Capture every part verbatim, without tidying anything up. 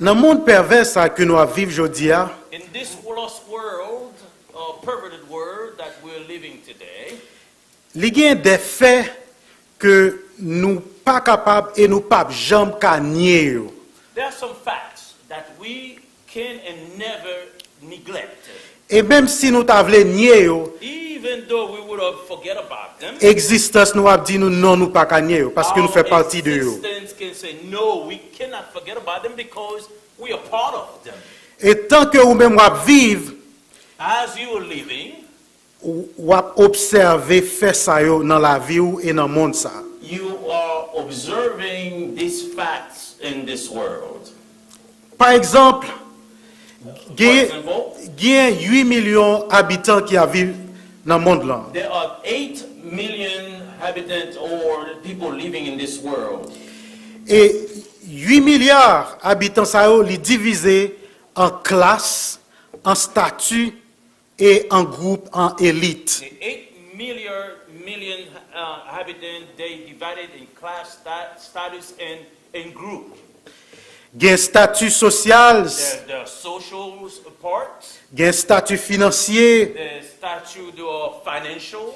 Nan mond pèvè sa ke nou ap viv jodi a, In this lost world, uh, perverted world that we're living today, li gen de fè ke nou pa kapab e nou p ap janm ka nye yo. There are some facts that we can and never neglect. E menm si nou ta vle nye yo, Even though we would have forget about them, egzistans nou ap di nou non, nou pa ka nye yo, paske nou fè pati de yo. Existence can say no, we cannot forget about them because we are part of them. E tan ke ou menm w ap viv, As you are living, w ap obsève fè sa yo nan lavi w e nan mond sa. You are observing these facts in this world. Pa egzanp, For gen, example, gen uit milyon abitan ki ap viv nan mond lan. There are eight million habitants or people living in this world. E uit milya abitan sa yo, li divize an klas, an stati e an gwoup, an elit. The eight million, million uh, habitants, they divided in class, sta- status, and in group. Gen stati sosyal, There's the social part, gen stati finansye, the statute of financial,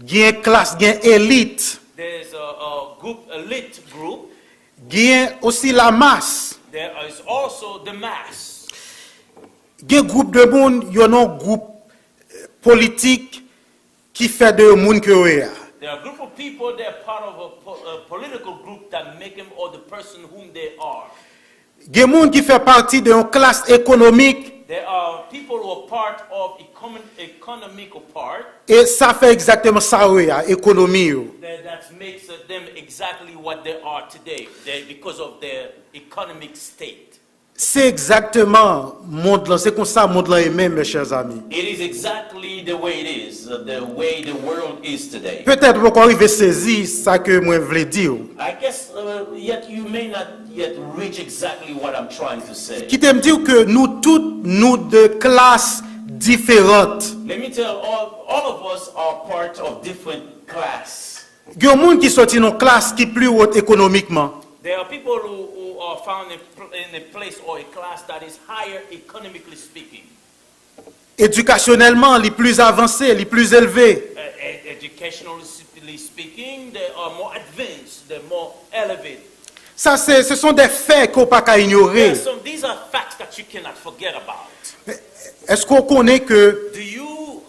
gen klas, gen elit, there's a, a group, elite group, gen osi lamas. There is also the mass. Gen gwoup de moun, yo nan gwoup politik ki fè de yo moun ke yo ye a. There are a group of people that are part of a, po- a political group that make them or the person whom they are. Gen moun ki fè pati de yon klas ekonomik There are people who are part of econ- economical part e sa fè egzakteman sa yo ye a, ekonomi yo. that, that makes them exactly what they are today they, because of their economic state. Se egzakteman mond lan, se konsa mond lan ye menm, mes chers amis. It is exactly the way it is, uh, the way the world is today. Petèt ou poko rive sezi sa ke mwen vle di w. I guess uh, yet you may not yet reach exactly what I'm trying to say. Kite m di w ke nou tout, nou de klas diferant. Let me tell all, all of us are part of different class. Gen moun ki soti nan klas ki pli wot ekonomikman. There are people who, who are found in, pl- in a place or a class that is higher economically speaking. Edikasyonèlman, li pli avanse, li pli elve. Uh, ed- educationally speaking, they are more advanced, they're more elevated. Sa se, se son de fè ke w pa ka inyore. There are some, these are facts that you cannot forget about. Èske w konnen ke Do you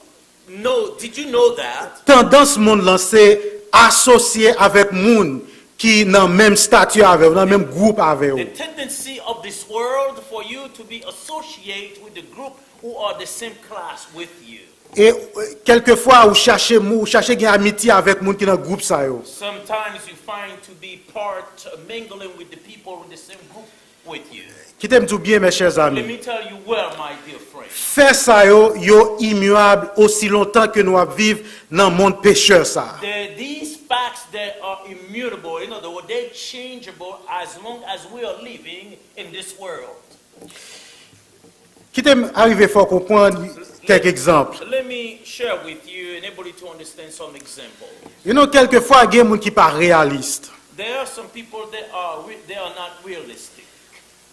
know, did you know that tandans mond lan se asosye avèk moun ki nan menm stati avè w, nan menm gwoup avè the w? Tendency of this world for you to be associated with the group who are the same class with you. E e, kèlkefwa ou chache mou, ou chache gen amitye avèk moun ki nan gwoup sa yo. Sometimes you find to be part uh, mingling with the people in the same group with you. Kite m di w byen, mes chers Let amis. Me tell you well, my dear friend. Fè sa yo, yo imyab osi lontan ke nou ap viv nan mond pechè sa. The, these facts that are immutable, in other words, they're changeable as long as we are living in this world. Kite m arive fè w konprann kèk egzanp. Let me share with you and able you to understand some example. You know, kèlkefwa gen moun ki pa reyalis. There are some people that are re- they are not realistic.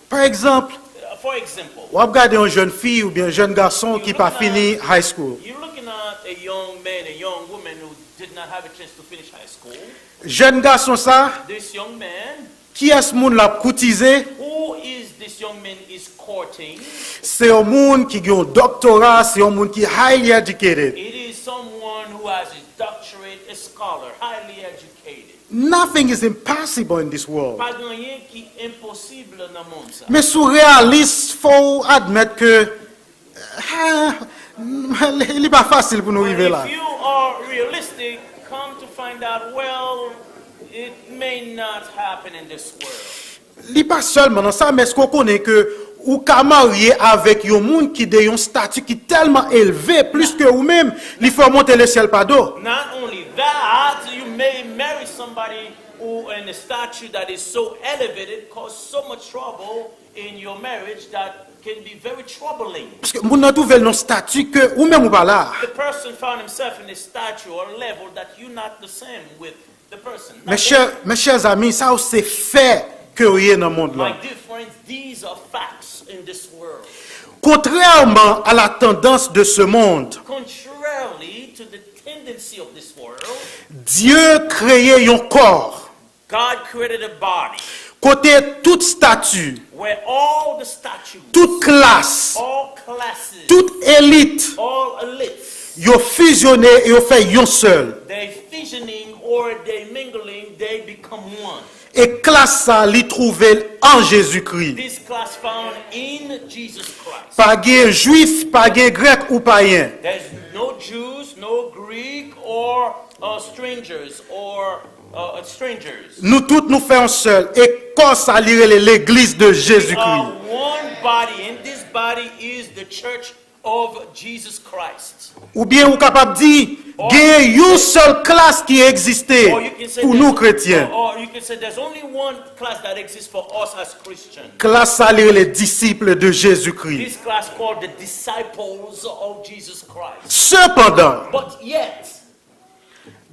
Pa egzanp, Uh, for example, w ap gade yon jèn fi oubyen jèn gason ki pa fini high school. You're looking at a young man, a young woman who did not have a chance to finish high school. Jèn gason sa, This young man, kiyès moun l ap koutize? Who is this young man is courting? Se yon moun ki gen yon doktora, se yon moun ki highly educated. It is someone who has a doctorate, a scholar, highly educated. Nothing is impossible in this world. Pa gen anyen ki enposib nan mond sa. Men si w reyalis, fò w admèt ke ah, li pa fasil pou nou rive la. But if you are realistic, come to find out, well, it may not happen in this world. Li pa sèlman nan sa, men èske w konnen ke ou ka marye avèk yon moun ki de yon stati ki tèlman elve, plis ke ou menm, li fè w monte lesyèl pa do? Not only that, you may marry somebody who in a statue that is so elevated, cause so much trouble in your marriage that can be very troubling. Paske moun nan twouve l nan stati ke ou menm ou pa la. The person found himself in a statue or level that you're not the same with the person. Mes chers, mes chers amis, sa yo se fè ke w ye nan mond lan. My dear friends, these are facts in this world. Contrairement à la tendance de ce monde, Contrarily to the tendency of this world, Dye kreye yon kò God created a body kote tout stati, where all the statues, tout klas, all classes, tout elit, all elites, yo fizyone e yo fè yon sèl. They fusioning or they mingling, they become one. E klas sa, li twouve l an Jezikri. This class found in Jesus Christ. Pa gen Jwif, pa gen Grèk ou payen. There's no Jews, no Greek, or uh, strangers, or uh, strangers. Nou tout nou fè yon sèl. E kò sa, li rele Legliz de Jezikri. We are one body, and this body is the church of Jesus Christ. Oubyen ou kapab di, gen yon sèl klas ki egziste pou nou kretyen. Or you can say there's only one class that exists for us as Christians. Klas sa, li rele disip de Jezikri. This class called the disciples of Jesus Christ. Sepandan, But yet,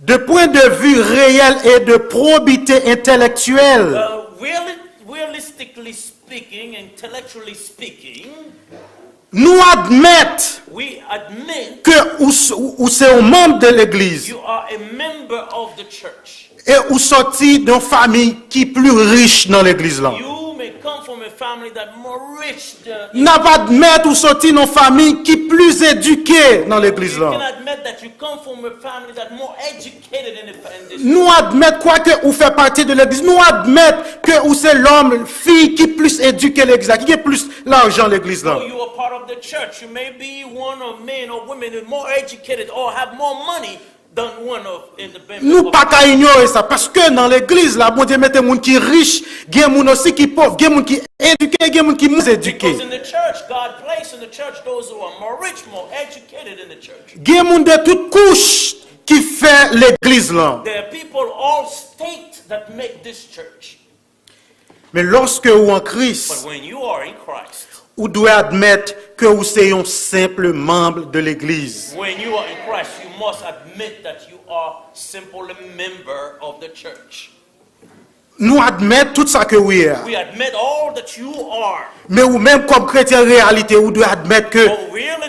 de point de vue réel et de probité intellectuelle, uh, reali- realistically speaking, intellectually speaking, nou admèt we admit ke ou, s- ou se yon manm de legliz you are a member of the church. E ou sòti nan yon fanmi ki pli rich nan legliz lan. You may come from a family that more rich than N ap admèt ou sòti nan yon fanmi ki pli edike nan legliz You lan. Can admit that you come from a family that more educated in the in this Nou admèt, kwake ou fè pati de legliz, nou admèt ke ou se lòm, fi ki plis edike legliz la, ki gen plis lajan legliz la. So you are part of the church. You may be one of men or women who are more educated or have more money than one of in the member Nou of pa ka inyore sa, paske nan legliz la, Bondye mete moun ki rich, gen moun osi ki pòv, gen moun ki edike, gen moun ki mwens edike. Because in the church, God placed in the church those who are more rich, more educated in the church. Gen moun de tout kouch ki fè legliz lan. There are people all state that make this church. Men lòske ou an Kris, But when you are in Christ, ou dwe admèt ke ou se yon senp manm de legliz. When you are in Christ, you must admit that you are simply a member of the church. Nou admèt tout sa ke ou ye a. We admit all that you are. Men ou menm kòm kretyen reyalite, ou dwe admèt ke But reality,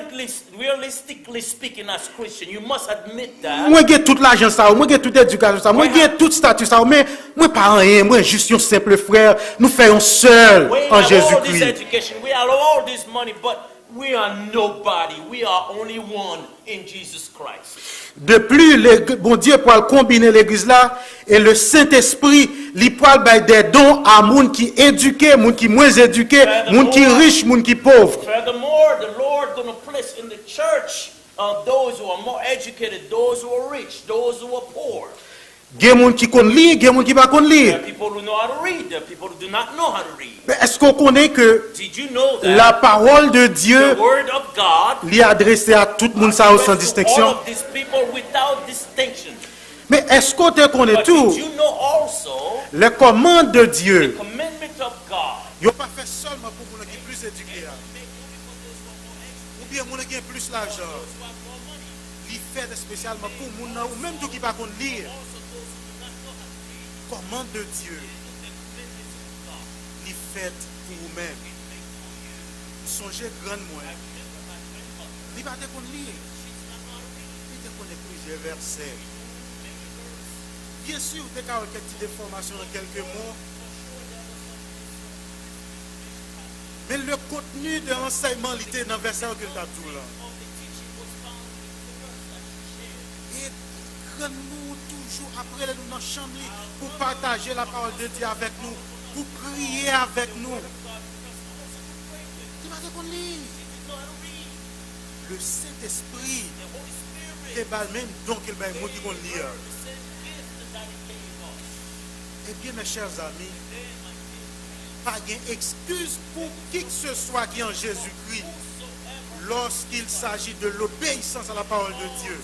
realistically speaking, as Christian, you must admit that. Mwen gen tout lajan sa yo, mwen gen tout edikasyon sa yo, mwen gen tout stati sa yo, men mwen pa anyen, mwen jis yon senp frè, nou fè yon sèl We an have all this Jezikri. Education, we have all this money, but we are nobody. We are only one in Jesus Christ. De plis, le- Bondye pral konbine legliz la e le Sentespri, li pral bay de don a moun ki edike, moun ki mwens edike, moun ki rich, moun ki pòv. Furthermore, the Lord gonna place in the church uh, those who are more educated, those who are rich, those who are poor. Gen moun ki konn li, gen moun ki pa konn li. There are people who know how to read, there are people who do not know how to read. Men èske w konnen ke Did you know that la parole de Dieu, the word of God li adrese a tout moun sa yo san addressed to all distenksyon? Of these people without distinction? Men èske w te konnen But tou, did you know also les commandes de Dieu the commandment of God yo pa fèt sèlman pou moun ki plis edike a, oubyen moun ki gen plis lajan. Li fèt espesyalman pou moun nan ou menm tou ki pa konn li. Kòmand de Dye, li fèt pou ou menm. M sonje grann mwen, li pa te konn li. Li te konnen plizyè vèsè. Byen si, ou te ka wè kèk ti defòmasyon nan kèlke mo. Men le contenu de ansèyman li te nan vèsè yo ke l t ap di w lan. E grann nou toujou ap rele nou nan chanm li pou pataje la parole de Dieu avèk nou, pou priye avèk nou. Li pa te konn li. Le Sentespri te ba l menm don ke l bay moun ki konn li a. Ebyen, mes chers amis, pa gen ekskiz pou kikseswa ki an Jezikri lorsqu'il s'agit de l'obéissance à la parole de Dieu.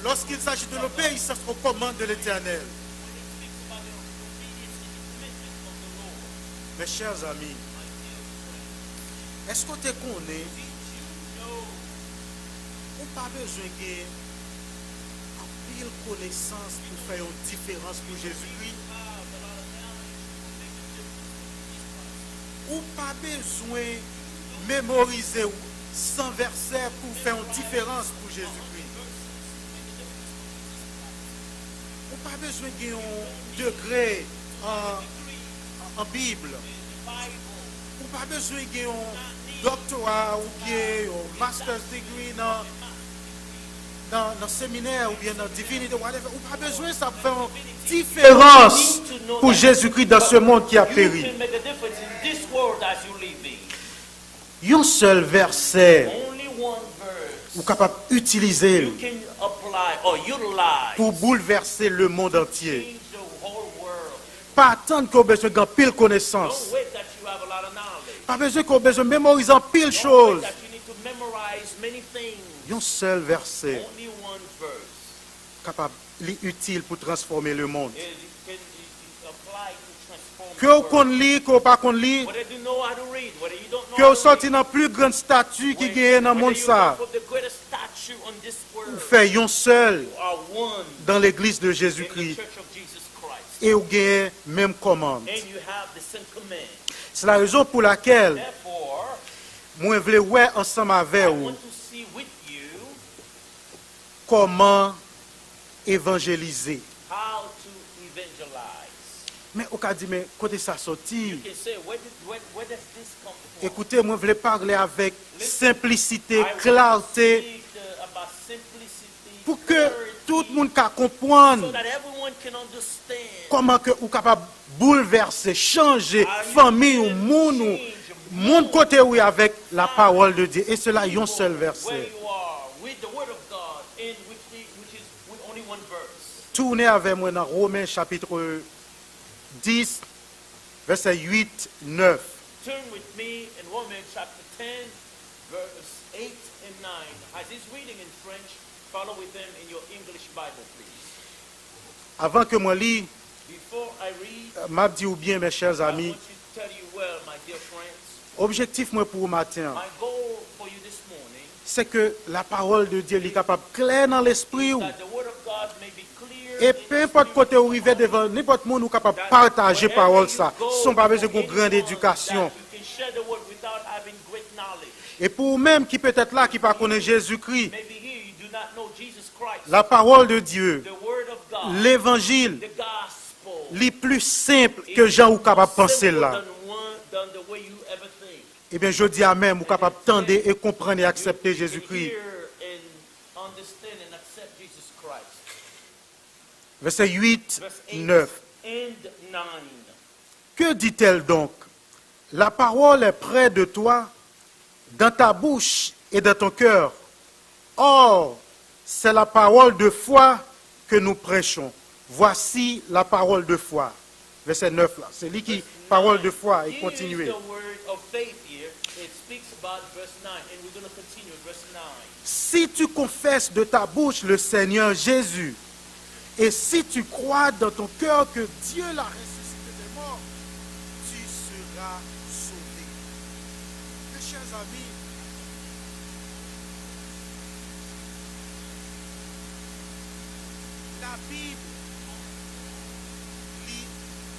Lorsqu'il s'agit de l'obéissance aux commandes de l'Éternel. Mes chers amis, èske w te konnen ou pa bezwen gen anpil konesans pou fè yon diferans pou Jezikri? Ou pa bezwen memorize san vèsè pou w fè yon diferans pou Jezikri. Ou pa bezwen gen yon degre an, an Bib. Ou pa bezwen gen yon doktora oubyen yon master's degree nan, nan, nan seminè oubyen nan divinite, whatever. Ou pa bezwen sa pou fè yon diferans pou Jezikri dans ce monde qui a péri. Yon sèl vèsè ou kapab itilize l pou boulvèse lemonn antye. Pa atann ke w bezwen gen anpil konesans. Pa bezwen ke w bezwen memorize anpil choz. Yon sèl vèsè kapab, li itil pou transfòme lemonn. Ke w konn li, ke w pa konn li, ke w sòti nan pli grann estati ki genyen nan monn sa, ou fè yon sèl dans l'Église de Jésus-Christ e w genyen menm kòmand. C'est la raison pour laquelle mwen vle wè ansanm avè w kòman evanjelize. Men ou ka di, men kote sa sòti? Ekoute, mwen vle pale avèk senplisite, klarte, pou ke tout moun ka konprann kòman ke ou kapab boulvèse, chanje fanmi ou, moun ou, moun kote ou ye avèk la parole de Dieu. E se la yon sèl vèsè. Tounen avè mwen nan Women chapit dis, vèsè uit, nèf. Turn with me in Romans chapter ten, verse eight and nine. As he's reading in French, follow with him in your English Bible, please. Avan ke mwen li, Before I read, m ap di w byen, mes chers I amis, want to tell you well, my dear friends. Objektif mwen pou ou maten an, My goal for you this morning se ke la parole de Dieu li kapab klè nan lespri w. That the word of God may be clear E in pe your enpòt kote ou rive devan nenpòt moun, ou kapab pataje pawòl sa, san w pa bezwen gen yon grann edikasyon. That you can share the word without having great knowledge. E pou ou menm ki petèt la, ki pa konnen Jezikri, Maybe here you do not know Jesus Christ. La parole de Dieu, The word of God, levanjil, the gospel, li pli senp ke jan ou kapab panse l la. Simple than one, than the way you ever think. Ebyen, jodi a menm, ou kapab tande e konprann e aksepte Jezikri. Hear and understand and accept Jesus Christ. Vèsè uit, Verse eight nèf. And nine. Que dit-elle donc? La parole est près de toi, dans ta bouche et dans ton cœur. Or, c'est la parole de foi que nous prêchons. Voici la parole de foi. Vèsè nèf la. Se li ki pawòl de fwa e kontinye. Here is the word of faith here. It speaks about verse nine, and we're gonna continue verse nine. Si tu confesses de ta bouche le Seigneur Jésus, et si tu crois dans ton cœur que Dieu l'a ressuscité des morts, tu seras sauvé. Mes chers amis, la Bible, li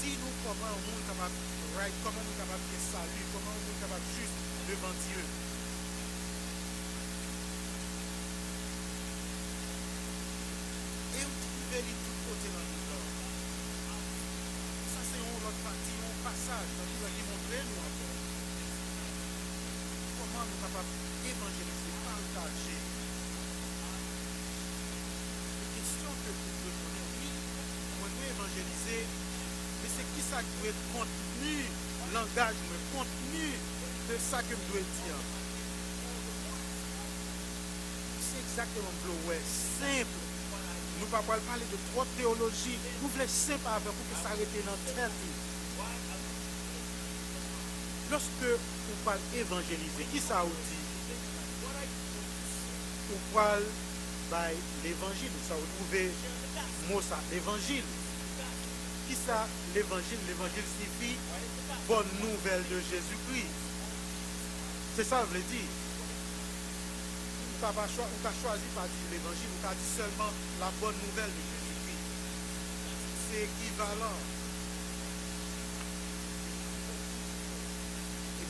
di nou kòman yon moun kapab right, kòman yon moun kapab gen sali, kòman yon moun kapab jis devan Dye. E ou twouve li tout kote nan Bib la. Sa se yon lòt pati, yon pasaj nan Bib la ki montre nou ankò kòman nou kapab evanjelize, pataje. Kesyon ke nou dwe poze, wi, mwen dwe evanjelize, men se kisa ki dwe kontni langaj mwen, kontni de sa ke m dwe di an? Se egzakteman m vle w wè, senp. Nou pa pral pale de twòp teyoloji. Nou vle senp avè w pou ke sa rete nan tèt ou. Lòske ou pral evanjelize, kisa ou di? Ou pral bay levanjil. Sa ou twouve mo sa, levanjil. Kisa levanjil? Levanjil siyifi bòn nouvèl de Jezikri. Se sa l vle di. Ou ka pa chwa-, ou ka chwazi pa di levanjil, ou ka di sèlman la bòn nouvèl de Jezikri. Se ekivalan.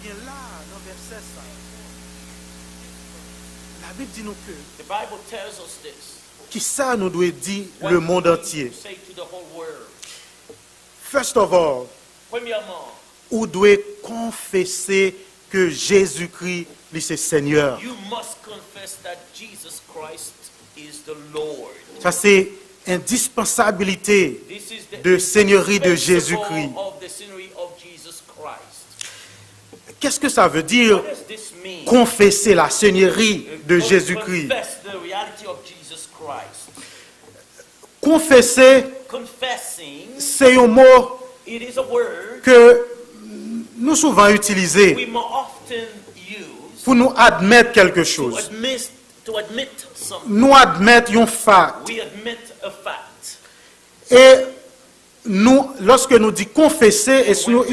Gen la, nan vèsè sa, Labib di nou ke The Bible tells us this. Kisa nou dwe di What lemonn do you antye? Say to the whole world? First of all, Premyèman, ou dwe konfese ke Jezikri li se Senyè. You must confess that Jesus Christ is the Lord. Sa se endispansabilite This is the de Senyeri de Jezikri. Principle of the Seigneuri of Jesus Christ. Qu'est-ce que ça veut dire What does this mean? Confesser la Seigneurie de Con- Jésus-Christ? Confess the reality of Jesus Christ. Confesser, Confessing, c'est un mot it is a word que nous souvent utilisé we more often use pour nous admettre quelque to chose. Admit, to admit something. Nou admèt yon fakt. We admit a fact. E nou, lòske nou di konfese, e si nou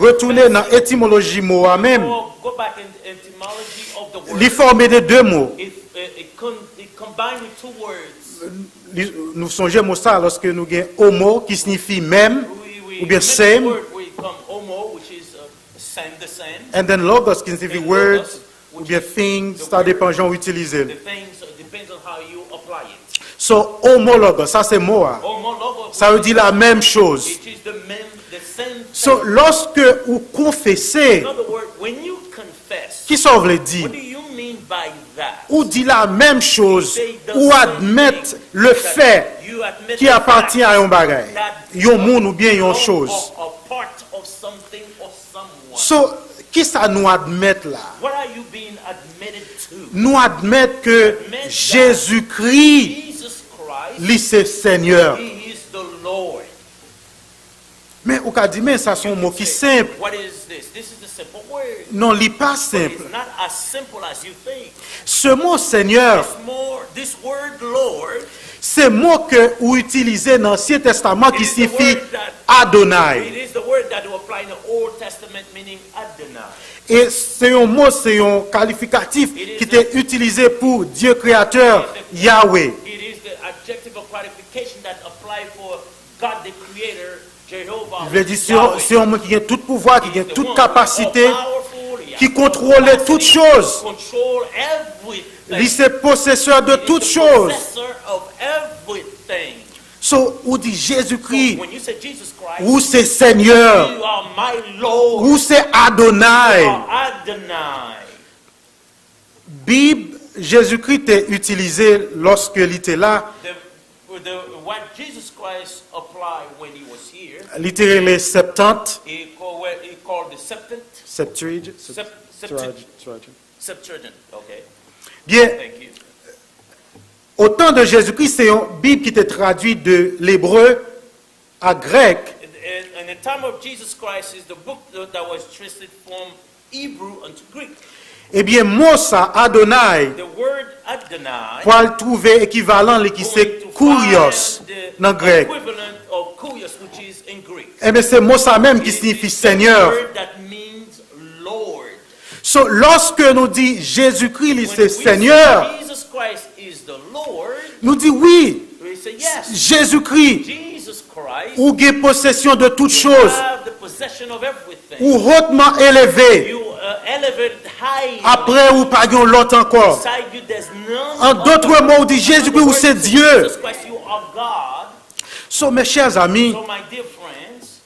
retounen nan etimoloji mo a menm, Or go back in the etymology of the word. Li fòme de de mo. It, it, it, con, it combined with two words. Li, nou sonje mo sa lòske nou gen homo ki siyifi menm We, we oubyen mix same, word, we come homo, which is uh, same, the same. And then logos ki siyifi And word logos, which oubyen is thing, the sa word, depan jan w itilize l. The things uh, depends on how you apply it. So, homo logos, sa se mo a. Homo logos. Sa vle di la menm choz. It is the, men, the same So, thing. Lòske ou konfese, In other words, when you confess, kisa w vle di? What do you mean by that? Ou di la menm choz, Say the ou same admèt thing le that fè you admit ki the apatyen a fact yon bagay, that yon moun oubyen yon belong choz. Or a part of something or someone. So, kisa nou admèt la? What are you being admitted to? Nou admèt ke Admit that Jezikri, Jesus Christ, li se Senyè. He is the Lord. Men ou ka di, men sa se yon mo ki senp. What is this? This is a simple word. Non, li pa But senp. It's not as simple as you think. Se mo Senyè, It's more, this word Lord se mo ke ou itilize nan Ansyen Testaman ki is the siyifi word that, Adonai. It is the word that you apply in the Old Testament, meaning Adonai. E se yon mo, se yon kalifikatif ki te itilize pou Dye Kreyatè, Yahweh. It is the adjective of qualification that apply for God the Creator, Jehovah, Vle di se yon, se yon moun ki gen tout pouvwa, ki gen tout kapasite, ki kontwole tout choz. Control everything. Li se posesè de tout choz. Possessor of everything. So, ou di Jezikri, When you say Jesus Christ, ou se Senyè, you are my Lord. Ou se Adonai. You are Adonai. Bib, Jezikri te itilize lòske li te la. The, the, what Jesus Christ applied when he was here, Li te rele Septant, he called, he called the Septent, Septuagint, Sep- Septuagint. Septuagint. Septuagint. Okay, Byen, thank you. O tan de Jezikri, se yon Bib ki te tradui de lebre a grèk. In, in, in the time of Jesus Christ is the book that was translated from Hebrew unto Greek. Ebyen, mo sa, Adonai, The word Adonai pral twouve ekivalan li ki se going to Kurios find the nan grèk. Equivalent of Kurios, which is in Greek. Ebyen, se mo sa menm ki siyifi Senyè. Word that means Lord. So, lòske nou di Jezikri li se When we Senyè, say Jesus Christ is the Lord, nou di wi, we say yes. Jezikri, Jesus Christ ou gen posesyon de tout choz. Have the possession of everything. Ou hotman eleve. You are elevated high. Apre ou pa gen lòt ankò. Beside you, there's none An dòt mo, ou di Jezikri, ou se Dye. Jesus Christ, you are God. So, mes chers amis, So, my dear friends,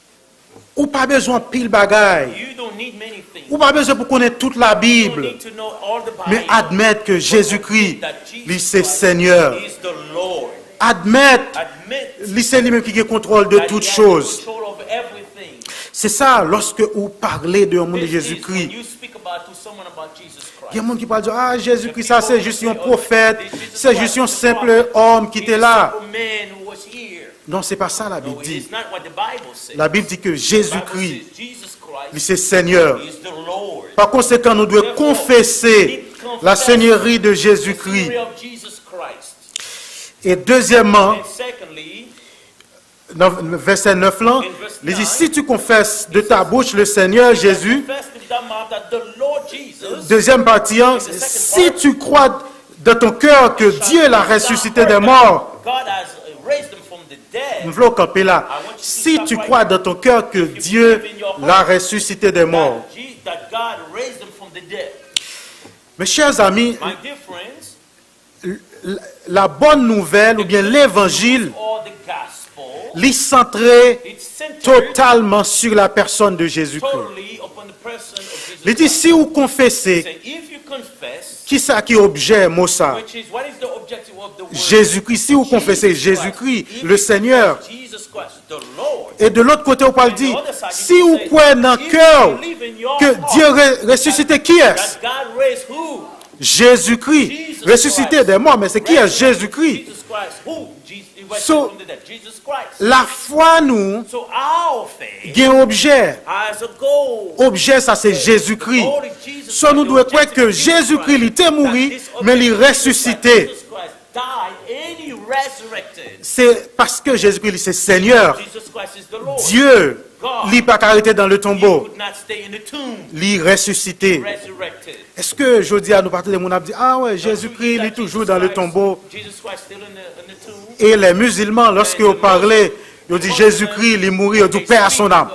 ou pa bezwen anpil bagay. You don't need many things. Ou pa bezwen pou konnen tout Labib. You don't need to know all the Bible. Men admèt ke Jezikri, li se Senyè. Is the Lord. Admèt, Admit li se li menm ki gen kontwòl de that tout he has choz. Control of everything. Se sa, lòske ou pale de yon moun de This is when Jezikri, you speak about to someone about Jesus Christ. Gen moun ki pral di, ah, Jezikri sa se jis yon pwofèt, se jis yon senp òm ki te la. Simple man who was here. Non, se pa sa Labib No, it di. Is not what the Bible says. Labib di ke Bible Jezikri, says Jesus Christ li se Senyè. Is the Lord. Pa konsekan, nou dwe konfese la Senyeri de The Jezikri. Seigneuri of Jesus Christ. E dezyèmman, And secondly, nan vèsè nèf lan, li di, si tu confesses de ta bouche le Seigneur Jésus, confess with thy mouth that the Lord Jesus, dezyèm pati an, si tu crois dans ton cœur que Dieu l'a ressuscité des morts, God has raised him from the dead. M vle w kanpe la. Si tu crois dans ton cœur que Dieu l'a ressuscité des morts, That Je- that God raised him from the dead. Mes chers amis, My dear friends, l- l- la bonne nouvelle oubyen levanjil, or the gospel, li santre it's centered totalman sur la personne de Jésus-Christ. Totally upon the person of Jesus Li di Christ. Si ou konfese, Say, if you confess, ki sa ki objè mo sa? Which is what is the objective of the word? Jezikri, si ou konfese Jezikri, le Seigneur, Jesus Christ, the Lord. E de lòt kote, ou pral di, si ou kwè nan kè w ke Dye re- resisite kiyès? That God raised who? Jezikri resisite dè mò, men se kiyès Jezikri? Jesus Christ. Who? Jesus, he was So- from the dead. Jesus Christ. Lafwa nou So our faith gen objè. has a goal. Objè sa se Jezikri. Goal is Jesus So nou Christ. dwe The kwè objective ke is Jesus Jezikri li Christ. Te mouri, That this men li objective is resisite. Jesus Christ died and he resurrected. Se paske Jezikri li se Senyè. Jesus Christ is the Lord. Dye, God. Li pa ka rete dans le He tombeau. Could not stay in the tomb. Li resisite. Resurrected. Èske jodi a nou pa tande moun ap di, ah ouais, Jezikri li toujou dans le tombeau? Jesus Christ still in the, in the tomb. E lè mizilman, lòske yo pale, yo di Jezikri li mouri, yo di paix à son âme.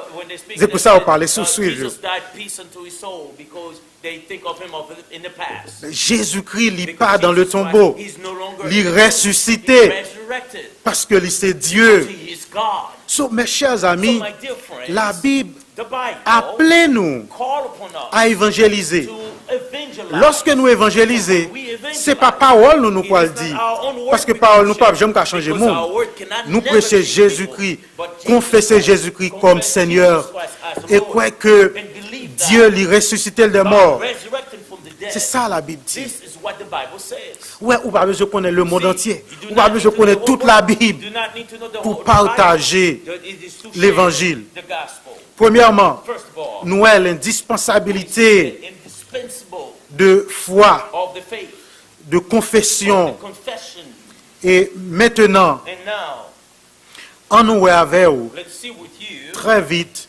Se pou sa yo pale sou swiv yo. Jesus died, peace unto his soul, because they think of him of in the past. Jezikri li pa dans le tombeau. He's no longer Li resisite resurrected. Paske li se Dye. He is God. So, mes chers So, amis, my dear friends, la Bible the Bible aple nou call upon us a evanjelize. To evangelize. Lòske nou evanjelize, se pa pawòl nou nou pral di. Paske pawòl nou p ap janm ka chanje moun. Nou preche Jezikri, konfese Jezikri kòm Senyè, e kwè ke Dye li resisite l dè mò. Se sa Labib di. Ou wè, ou pa bezwen konnen lemonn antye. Ou pa bezwen konnen tout Labib pou pataje levanjil. Premyèman, nou wè lendispansabilite de fwa, de konfesyon. E mentenan, ann nou wè avè w trè vit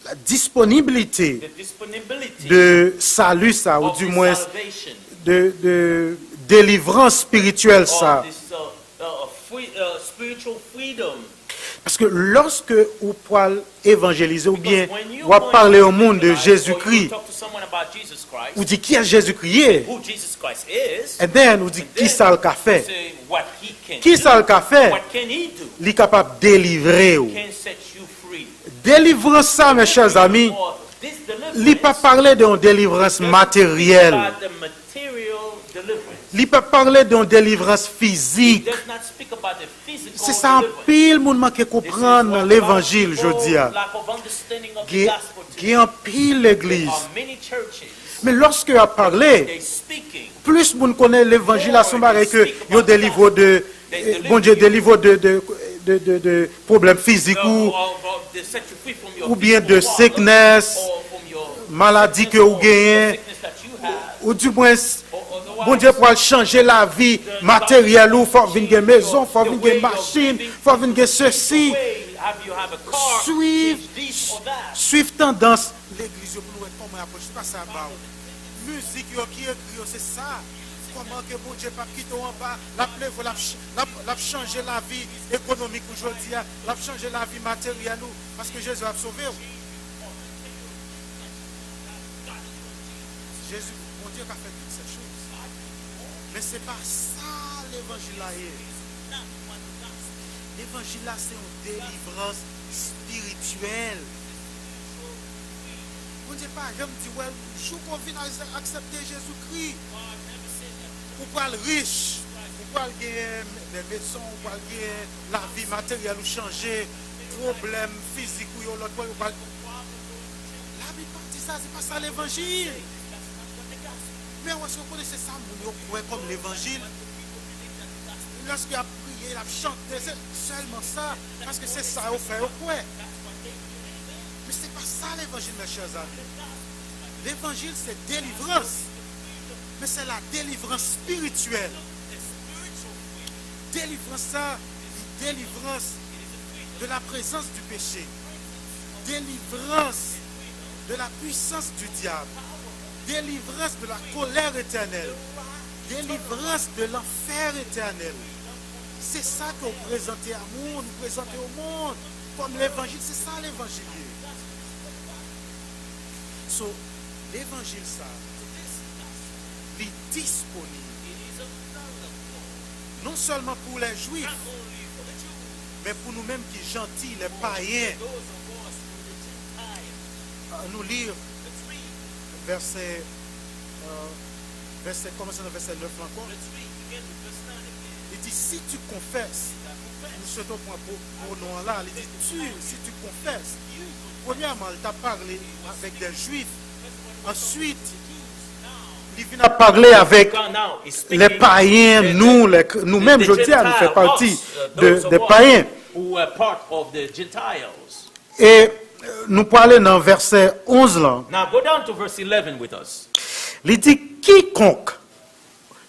la disponibilite de sali sa, ou dimwens de, de delivrans espirityèl sa. Paske lòske ou pral evanjelize oubyen w ap pale yon moun de Jezikri, ou di kiyès Jezikri ye? And then ou di kisa l ka fè? Kisa l ka fè? Li kapab delivre w. Delivrans sa, mes chers amis, li pa pale de yon delivrans materyèl. Li pa pale de yon delivrans fizik. Se sa anpil moun manke konprann nan levanjil jodi a. Gen, gen anpil legliz. Men lòske y ap pale, plis moun konnen levanjil la se yon bagay ke yo delivre w de, eh, Bondye delivre w de, de, de, de, de pwoblèm fizik ou, oubyen de sickness, maladi ke ou genyen, ou dimwens, Bondye pral chanje lavi materyèl ou, fò w vin gen mezon, fò w vin gen machin, fò w vin gen sesi. Swiv, swiv tandans legliz yo pou nou wè kòman y ap pwoche. Se pa sa ba w. Mizik yo ki ekri yo, se sa. Kòman ke Bondye p ap kite w anba, l ap leve w, l ap ch-, l ap, l ap chanje lavi ekonomik ou jodi a, l ap chanje lavi materyèl ou, paske Jezi ap sove w. Jezi, Bondye ka fè tout sè choz. Men se pa sa levanjil la ye. Levanjil la se yon delivrans espirityèl. Bondye pa janm di w, jou ke w vin aksepte Jezikri, ou pral rich, ou pral gen de mezon, ou pral gen lavi materyèl ou chanje, pwoblèm fizik ou yo lòt bò yo pral. Labib pa di sa, se pa sa levanjil. Men èske w konnen se sa moun yo kwè kòm levanjil? Lòske y ap priye, y ap chante, se sèlman sa, paske se sa yo fè yo kwè. Men se pa sa levanjil, mes chers amis. Levanjil se delivrans, men se la delivrans espirityèl. Delivrans sa, li delivrans de la présence du péché, délivrance de la puissance du diable, délivrance de la colère éternelle, délivrance de l'enfer éternel. Se sa ke w prezante a moun, ou prezante o monn kòm levanjil, se sa levanjil ye. So, levanjil sa, li disponib non sèlman pou lè Jwif, men pou nou menm ki janti, lè payen. Ann nou li vèsè, euh, vèsè, kòmanse nan vèsè nèf la ankò. Li di, si tu confesses, nou swete w pran po- pwonon an la, li di, tu, si tu confesses. Premyèman, li t ap pale avèk de Jwif. Answit, li vin ap pale avèk lè payen, nou, lè, nou menm, jodi a, nou fè pati de, de payen. Who are part of the Gentiles. E nou prale nan vèsè onz lan. Now go down to verse eleven with us. Li di, kikonk.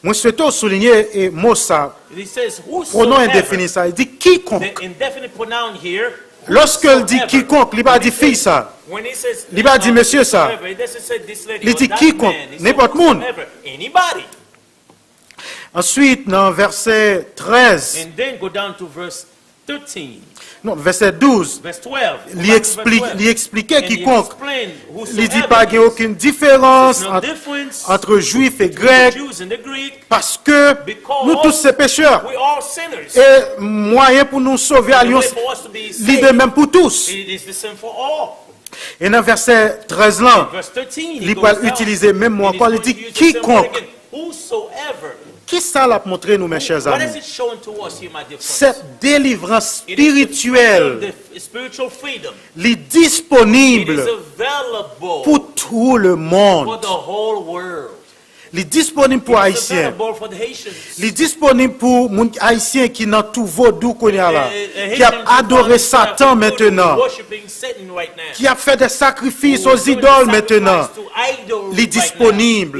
Mwen swete w soulinye e mo sa, He says, pwonon whosoever. Endefini sa. Li di, kikonk. The indefinite pronoun here, lòske l di whosoever. Kikonk, li pa di fiy sa. When he says, li pa di uh, mesye sa. Whosoever, he doesn't say this lady or that man. Li di kikonk, nenpòt moun. He said whosoever, anybody. Answit, nan vèsè trèz, and then go down to verse thirteen. Non, vèsè douz, verse twelve. Li ekspli-, li eksplike kikonk. Li di pa gen okenn diferans ant, ant Jwif e Grèk, paske nou tout se pechè. E mwayen pou nou sove a, li de menm pou tous. E nan vèsè trèz lan, li pral itilize menm mo ankò, li di kikonk. Kisa l ap montre nou, mes chers amis? Cette délivrance spirituelle, li disponib pou tout le monde. Li disponib pou Ayisyen. Li disponib pou moun Ayisyen ki nan tou vodou kounye a la, ki ap adore Satan mentenan, ki ap fè de sakrifis o zidòl mentenan. Li disponib.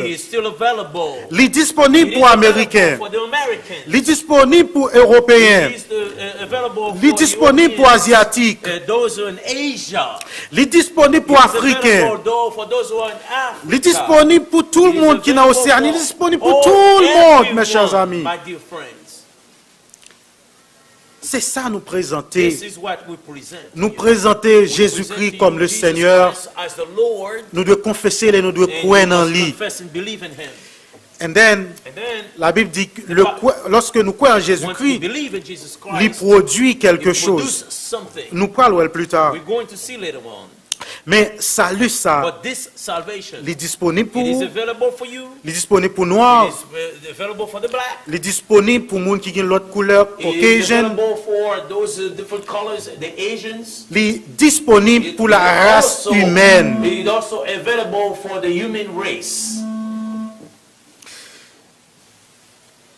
Li disponib pou Ameriken. Li disponib pou Ewopeyen. Li disponib pou Azyatik. Li disponib pou Afriken. Li disponib pou tout moun ki nan Oseyani. Li disponib pou tout moun, mes chers amis. Se sa nou prezante. Nou prezante Jezikri kòm le Senyè. Nou dwe konfese l e nou dwe kwè nan li. And then, la Bib di, le kwè, lòske nou kwè an Jezikri, li pwodui kèlke choz. Nou pral wè l pli ta. Men sali sa, li disponib pou ou, li disponib pou nwa, li disponib pou moun ki gen lòt koulè, Caucasian, li disponib pou la ras imèn.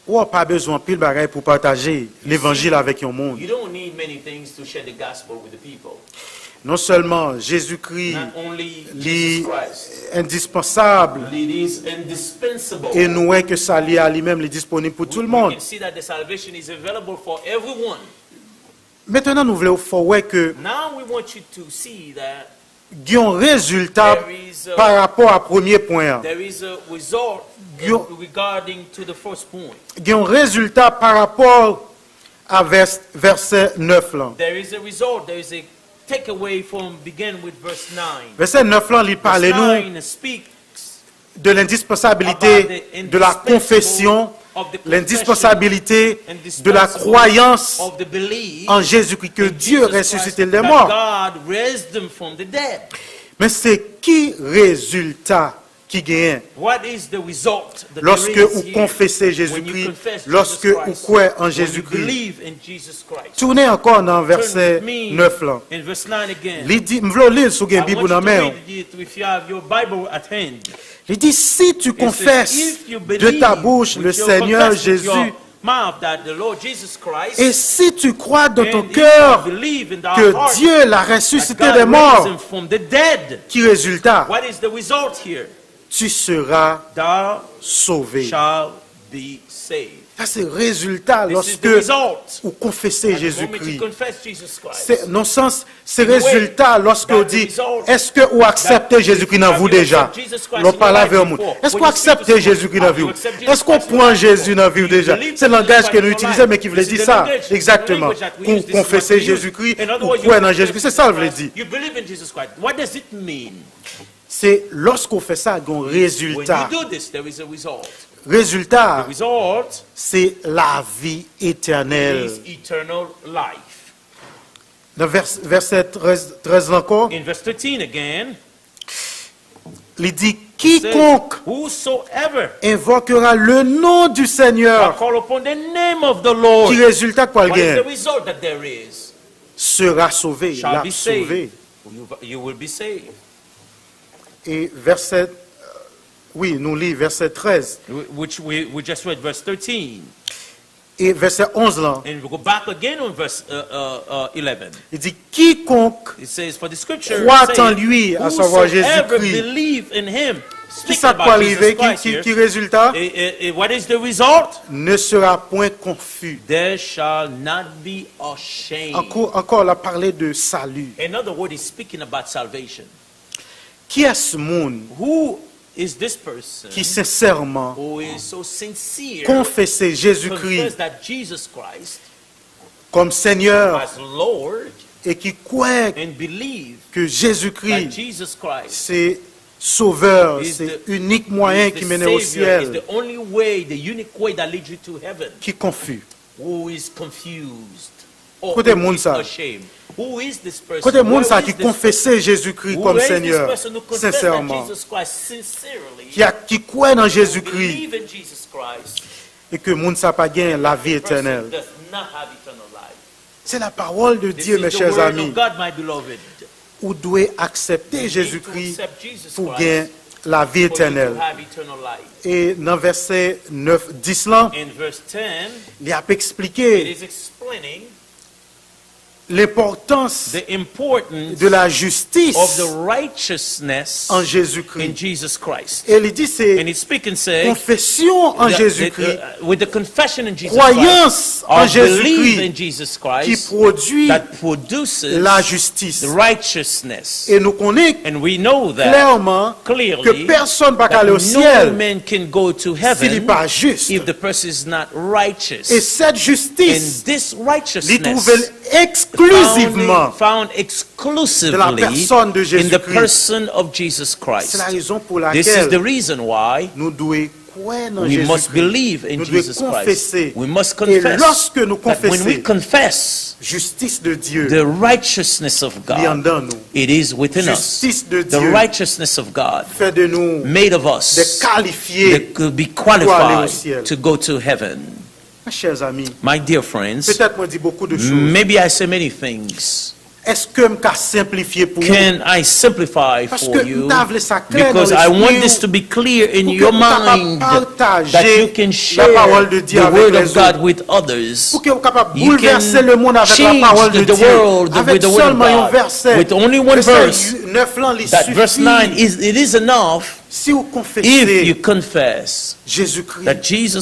Ou pa bezwen anpil bagay pou pataje levanjil avèk yon moun. Non sèlman Jezikri li endispansab, e nou wè ke sali a li menm li disponib pou tout moun. Mentenan nou vle fè w wè ke gen yon rezilta pa rapò a premye pwen an. Gen yon rezilta pa rapò a vès-, vèsè nèf lan. Vèsè nèf lan, li pale nou de l'indispensabilité de la confession, l'indispensabilité de la croyance en Jésus-Christ, que Dieu ressuscite les morts. Men se ki rezilta ki genyen lòske ou konfese Jezikri, lòske ou kwè an Jezikri? Tounen ankò nan vèsè nèf lan. Li di, m vle w li l si w gen Bib ou nan men w. Li di, si tu confesses de ta bouche le Seigneur Jésus, et si tu crois dans ton cœur que Dieu l'a ressuscité des morts, ki rezilta? Tu seras sauvé. Sa se rezilta lòske ou konfese Jezikri. Se, nan sans, se rezilta lòske w di, èske ou aksepte Jezikri nan vi w deja? Lè w pale avè yon moun, èske w aksepte Jezikri nan vi w? Èske w pran Jezi nan vi w deja? Se langaj ke nou itilize, men ki vle di sa, egzakteman. Kou w konfese Jezikri, ou kwè nan Jezikri, se sa l vle di. What does it mean? Se lòske w fè sa, gen yon rezilta. When you do this, there is a result. Rezilta, the result, se lavi etènèl. Is eternal life. Nan vèsè trèz, trèz la ankò, in verse thirteen again, li di, quiconque, whosoever, invoquera le nom du Seigneur, shall call upon the name of the Lord, ki rezilta k pral gen? What is the result that there is? Sera sauvé, l ap sove. You, you will be saved. E vèsè, wi, nou li vèsè trèz. Which we, we just read verse thirteen. E vèsè onz lan. And we go back again on verse uh, uh, uh, eleven. Li di, quiconque, it says, for the scripture croit en lui, à savoir Jésus-Christ. Believe in him. Ki sa k pral rive? Ki, ki, ki rezilta? What is the result? Ne sera point confus. There shall not be ashamed. Ankò, ankò, l ap pale de sali. In other words, he's speaking about salvation. Kiyès moun ki sensèman konfese Jezikri kòm Senyè e ki kwè ke Jezikri se Sovè, se inik mwayen ki mennen o syèl, ki konfi? Kote moun sa? Kote moun sa ki konfese Jezikri kòm Senyè, sensèman, ki, a, ki kwè nan Jezikri, e ke moun sa pa gen lavi etènèl? Se la parole de Dieu, mes chers amis. Ou dwe aksepte Jezikri pou gen lavi etènèl. E nan vèsè nèf, dis lan, li ap eksplike lenpòtans de la jistis an Jezikri. E li di se konfesyon an Jezikri, kwayans an Jezikri ki pwodui lajistis. E nou konnen klèman ke pèsonn pa ka ale o syèl si li pa jis. E sèt jistis, li twouve l eksklizivman de la pèsonn de Jezikri. Se la rezon pou lakèl nou dwe kwè nan Jezikri. Nou dwe konfese. E lòske nou konfese, jistis de Dye, li anndan nou. Jistis de Dye fè de nou de kalifye pou ale o syèl. Mes chers amis, petèt mwen di bokou de choz. Èske m ka senplifye pou ou? Paske m ta vle sa klè nan lespri w, pou ke ou kapab pataje lapawòl de Dye avèk lèzòt, pou ke ou kapab boulvèse lemonn avèk lapawòl de Dye, avèk sèlman yon vèsè. Vèsè nèf lan, li sifi. Si w konfese Jezikri, si w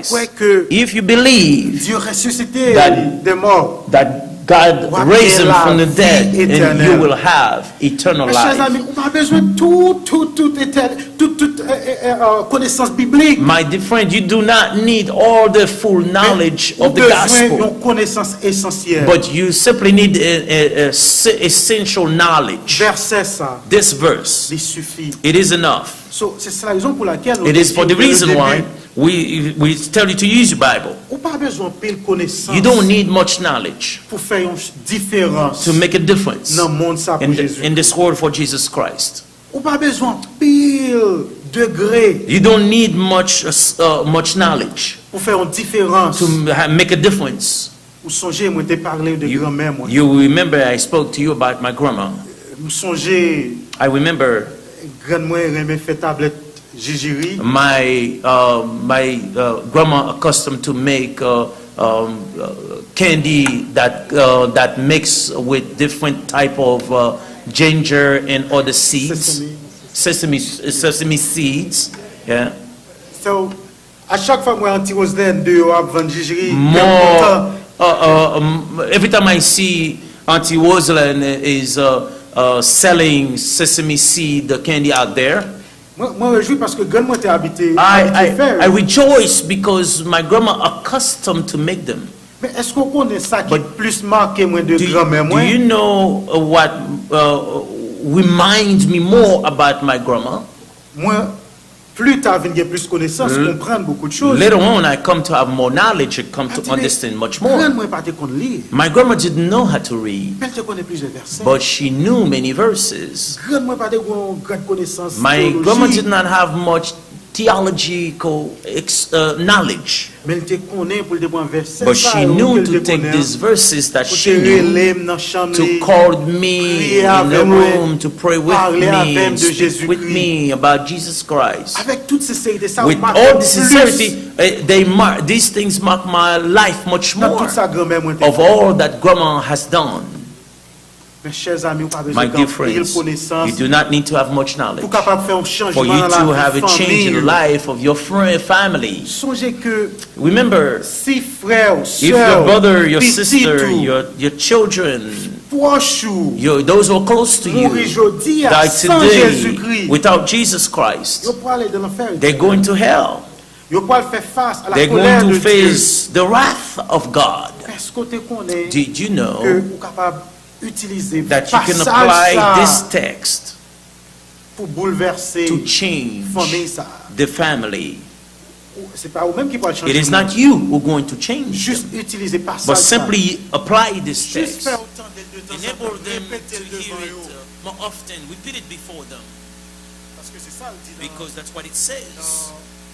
kwè ke Dye resisite l de mò, w ap gen lavi etènèl. Mes chers amis, ou pa bezwen tout, tout, tout etènèl, tout, tout, eh, eh, eh, euh, konesans biblik. My dear friend, you do not need all the full knowledge of the gospel. Men ou bezwen yon konesans esansyèl. But you simply need a, a, a se-, essential knowledge. Vèsè sa, this verse, li sifi. It is enough. So, se, se la rezon pou lakèl nou te di de debi, we, we tell you to use your Bible. Ou pa bezwen anpil konesans. You don't need much knowledge pou fè yon diferans, to make a difference, nan mond sa pou Jezikri. In this world for Jesus Christ. Ou pa bezwen anpil degre, you don't need much, uh, s-, uh, much knowledge, pou fè yon diferans, to m-, ha-, make a difference. Ou sonje mwen te pale de granmè mwen. You remember I spoke to you about my grandma. M sonje, I remember, grann mwen renmen fè tablèt jijiri. My, uh, my, uh, grandma accustomed to make, uh, um, uh, candy that, uh, that mix with different type of, uh, ginger and other seeds. Sesame. Sesame, sesame seeds, yeah. So, a chak fwa m wè Auntie Roselène deyò ap vann jijiri, kè m kontan. Uh, uh, um, every time I see Auntie Roselène is, uh, uh, selling sesame seed candy out there, mwen, mwen rejwi paske grann mwen te abite, I, abitye fè yo. I rejoice because my grandma accustomed to make them. Men èske w konnen sa ki plis make mwen de granmè mwen? But do, do you know, uh, what, uh, remind me more about my grandma. Mwen, pli ta, vin gen plis konesans, konprann beaucoup de choses. Later on, I come to have more knowledge, I come to understand much more. Grann mwen pa te konn li. My grandma didn't know how to read, men l te konnen plizyè vèsè. But she knew many verses. Grann mwen pa te gen yon gran konesans teyoloji. My grandma did not have much theological ex- uh, knowledge. Men l te konnen pou l te pran vèsè sa yo ke l te konnen an pou te rele m nan chanm li, priye avè mwen, pale avè m de Jezi Kri. Avèk tout senserite, sa yo make m plis nan tout sa granmè mwen te fè. Men chè zanmi, ou pa bezwen gen anpil konesans pou w kapab fè yon chanjman nan lavi fanmi w. Sonje ke si frè w, sè w, pitit ou, pwòch ou mouri jodi a san Jezikri, yo prale nan lanfè etènèl. Yo pral fè fas a lakolè de Dye. Èske w te konnen ke ou kapab itilize pasaj sa a pou boulvèse fanmi sa a? Se pa ou menm ki pral chanje moun. Jis itilize pasaj sa a. Jis fè yo tande l detanzantan, repete l devan yo. Paske se sa l di nan,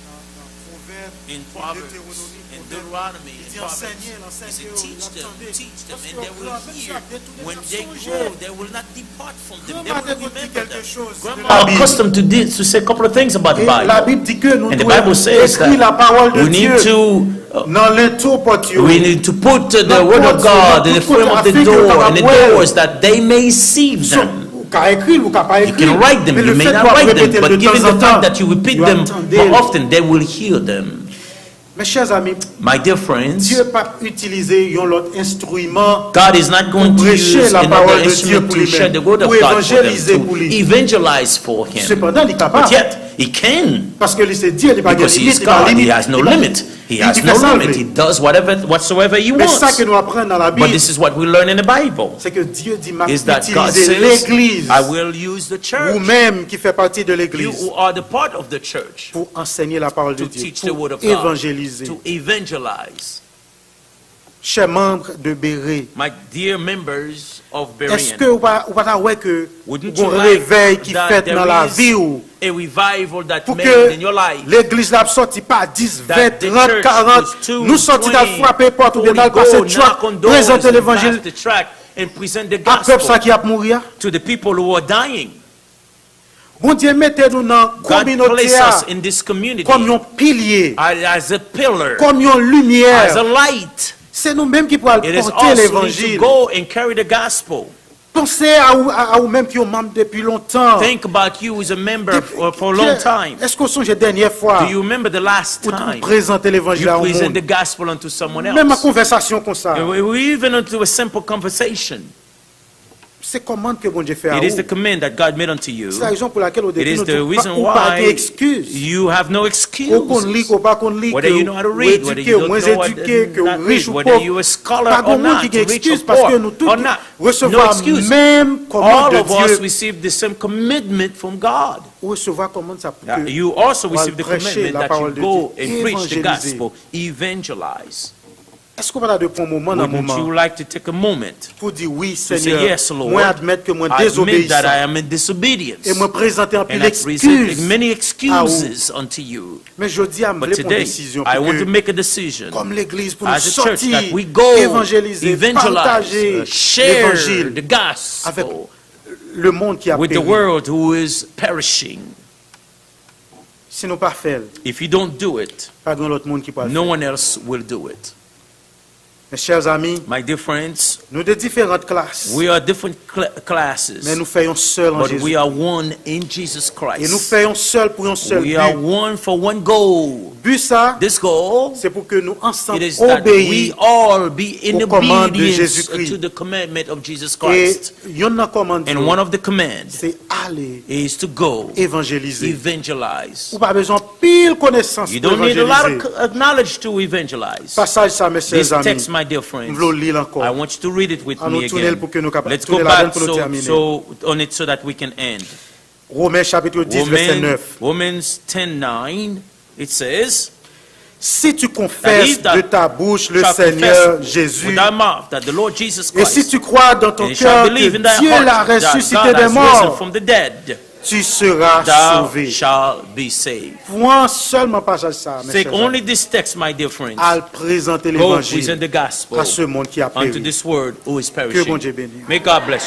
nan, nan Pwovèb, nan Detewonòmi, Pwovèb, li di, ansenye l, ansèye yo, y ap tande. Lòske yo gran, menm si y ap detounen, y ap sonje. Granma te konn di kèlke choz de Labib. E Labib di ke nou dwe ekri lapawòl de Dye nan lento pòt yo, nan pòt yo, nan tout kote, afenke yo kapab wè l. Ou ka ekri l, ou ka pa ekri l, men lefètke w ap repete l detanzantan, yo ap tande l. Men chè zanmi, Dye p ap itilize yon lòt enstriman pou preche lapawòl de Dye pou li menm, pou evanjelize pou li. Sepandan, li kapab, paske li se Dye, li pa gen limit, li pa limite, li fè sa l vle. Men sa ke nou aprann nan Labib, se ke Dye di, m ap itilize legliz, ou menm ki fè pati de legliz, pou ansèye lapawòl de Dye, pou evanjelize. Chè manm de Bere, èske ou pa, ou pa ta wè ke gen yon revèy ki fèt nan lavi w, pou ke legliz la ap sòti pa dis, ven, trant, karant, nou sòti n al frape pòt oubyen n al pase trak, prezante levanjil a pèp sa ki ap mouri a? Bondye mete nou nan kominote a kòm yon pilye, kòm yon limyè. Se nou menm ki pral pote levanjil. Panse a ou, a, a ou menm ki yon manm depi lontan. Depi, èske w sonje dènyè fwa ou, ou prezante levanjil a yon moun? Menm an konvèsasyon konsa. Se kòmand ke Bondye fè a ou. Se larezon pou lakèl ou depi nou di ou pa gen ekskiz. Ou konn li ke ou pa konn li, ke ou edike, ke ou mwens edike, ke ou rich ou pòv, pa gen yon moun ki gen ekskiz paske nou tout resevwa menm kòmand de Dye. Ou resevwa kòmand sa pou ke w al preche lapawòl de Dye, evanjelize. Èske w pa ta dwe pran yon moman nan moman pou w di, wi, Senyè, mwen admèt ke mwen dezobeyisan e mwen prezante anpil ekskiz a ou? Men jodi a, m vle pran desizyon pou ke, kòm legliz, pou nou sòti evanjelize, pataje levanjil avèk lemonn ki ap peri. Si nou pa fè l, pa gen yon lòt moun ki pral fè l. Men chè zanmi, nou de diferan klas, men nou fè yon sèl an Jezi. E nou fè yon sèl pou yon sèl bi. Bi sa, se pou ke nou ansanm obeyi o kòmand de Jezikri. E yonn nan kòmand yo, se ale evanjelize. Ou pa bezwen anpil konesans pou evanjelize. Pasaj sa, men chè zanmi, My dear friends, m vle w li l ankò. I want you to read it with me again. Ann nou tounen l pou ke nou kapab tounen ladan l pou nou tèmine. Let's go back so, so on it so that we can end. Women chapit dis vèsè nèf. Romans ten nine, it says, si tu confesses de ta bouche le Seigneur Jésus, et si tu crois dans ton cœur que Dieu l'a ressuscité des morts, tu seras sauvé. Pran sèlman pasaj sa a, mes chers amis. Al prezante levanjil a se moun ki ap peri. Ke Bondye beni w.